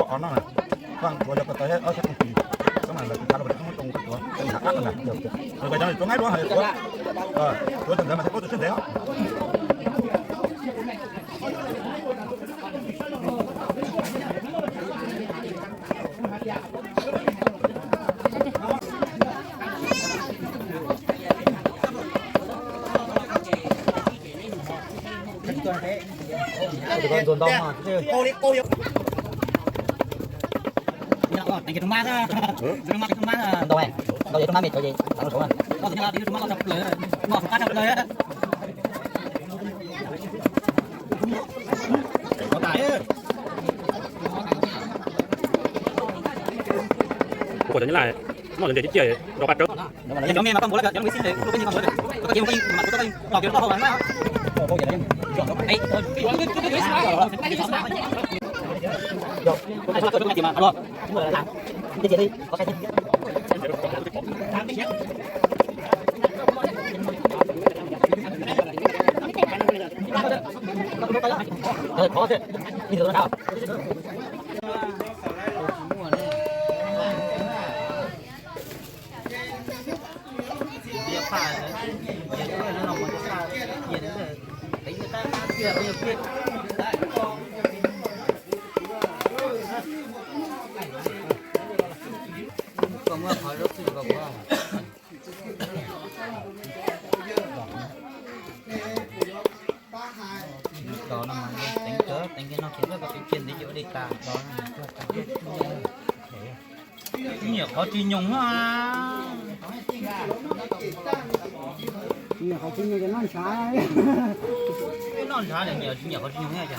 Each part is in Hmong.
Qhov no na, Vaj Tuav yog ko taw ob sab koog tis, xwb mas lawv tus thav los pes tsawg muab tsoo koj Tuav, koj nim hav qab ko ntag. Nws ko cov tub ngaib dua, Tuav, Tuav tawm ntawd mas thiaj paub tus tsheb ntev os. Ua cov nyab laj noj cov ntes tib ciaj nrog qab rawv. Teev kawg, teev kawg no kiag, koj teev kiag ntev ces ua dej tas. Nyiam qhov tsis nyoos na. Nyiam qhov tsis nyoos ces noj ntshav. Noj ntshav, nyiam qhov tsis nyoos na.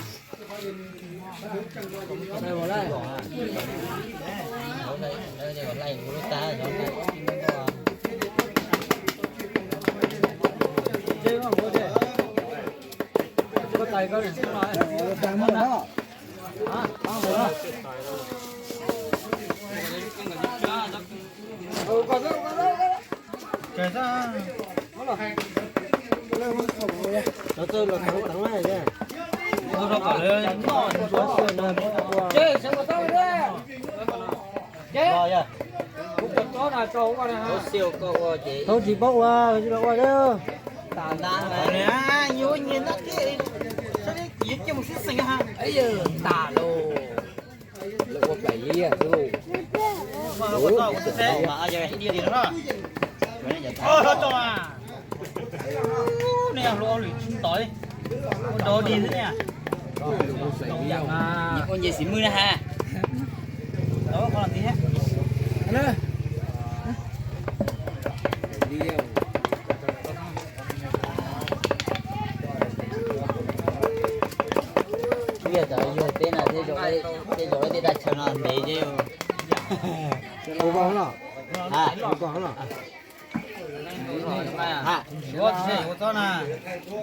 Tau tsis paub ua, tsis los ua li. Ua plaim liab xwb. Ua nce xim mwj na ha. Ib yam cov yug teb no tej zaum tej tag chaw no ntev ces.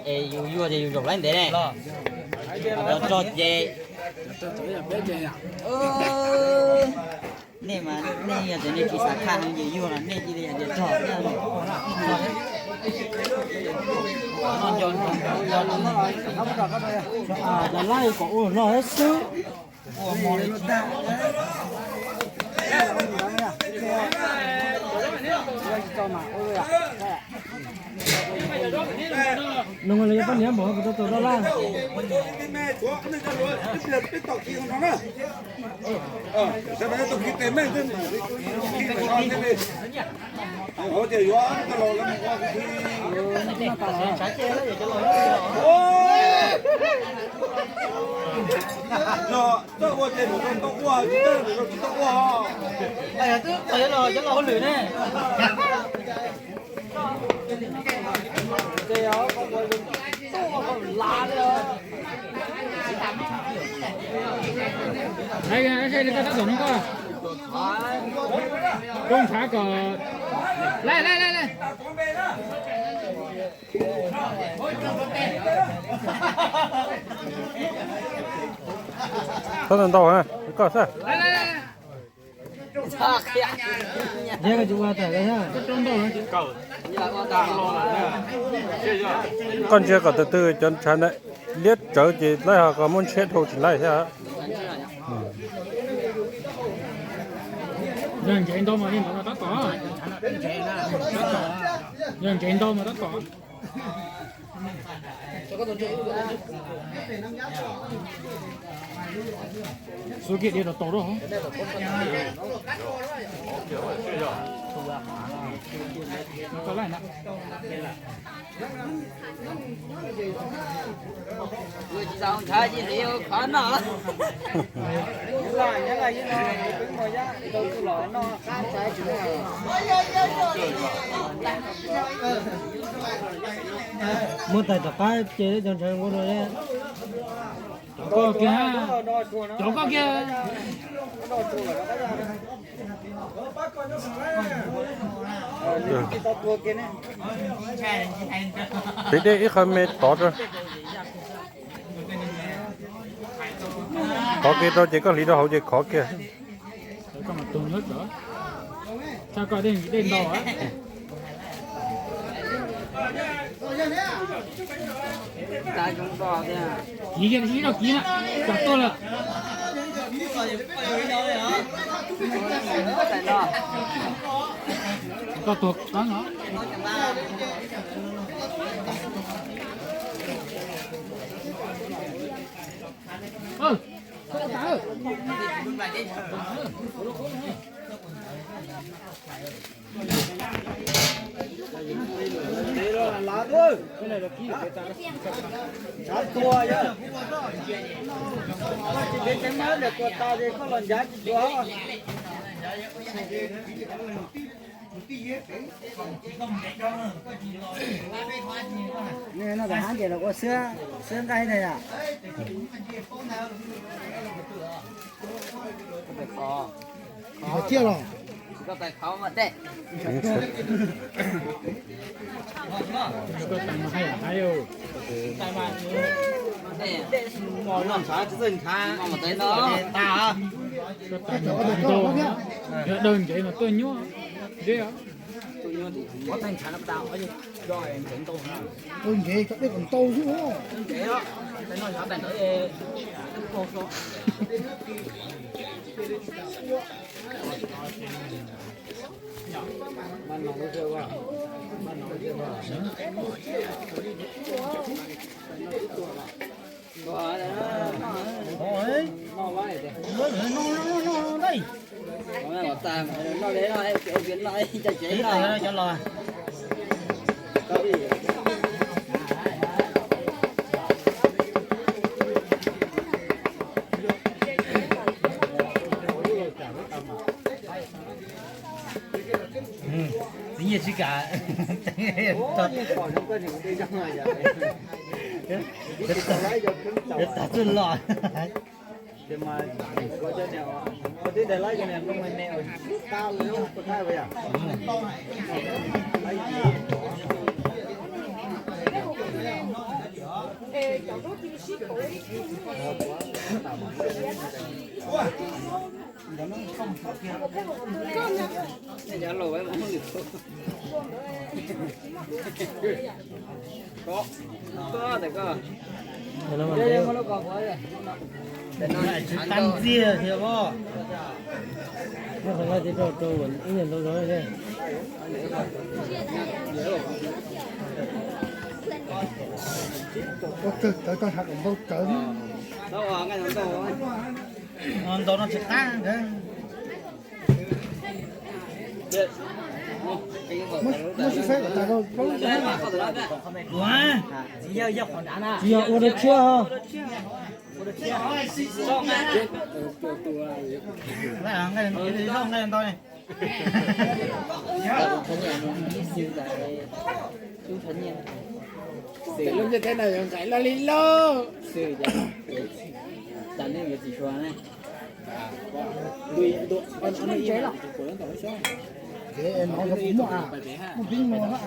Es yus yuag ces yus zaum laib ntev ne. Cov tsog ces nej mas nej yog tias nej tsis xav khaj heev ces yuag los nej cia li yog tias tsog thiab. Cov laib kom ua no xwb. Nws los yog poj niam npaum kuv tau tus dab laj. Twb qhov yuav los cov laus hauj lwm ne. Koj ntshav kom, laij laij laij laij. Txhob ntau ntau, koj xwb. Koj ntsia kom tus twg cov ntshav ntawd liab tsawv ces laij, ho koj muab ntshiab dhau tsis laij thiab. Yog ntsev ntau mas li ntawd mas tab tom. Yog ntsev ntau mas tab tom. Xub kiag dhia rau tau rau hov. Muab tais rov qab ces cov ntshav nqua no. Cov koj kiag, cov koj kiag. Hliv dej ib qho me tod rau. Khov kiag rau ces koj hliv rau hauv ces khov kiag. Kiv kiag, sib rau kiv na, tsam tuaj lawm. Koj tuag qab no. Noj hab ces los ua xwb, xwb nqaij na yom. Qhov ciaj los. Yog dawg ntsev mas tuaj nyuaj. Ntsev cov dej kom ntau xwb. Txiv nyiaj tsis kam. Tag txuj loj. Tsis tau ntxiag thiab os. Muab qhov no ces rau rau ib nyuag ntau zog thiab. Ua kawg tawv koj nrhav kom ntau tawv. Ntau no tsis qab ntawd. Muab sib faib kom tas rau plaub. Tsis yog ua rau tshiab. Nqaij ntau ne. Lub ntiaj teb no yuav nqaim loj li loj. Kev no muaj, muaj pib no na.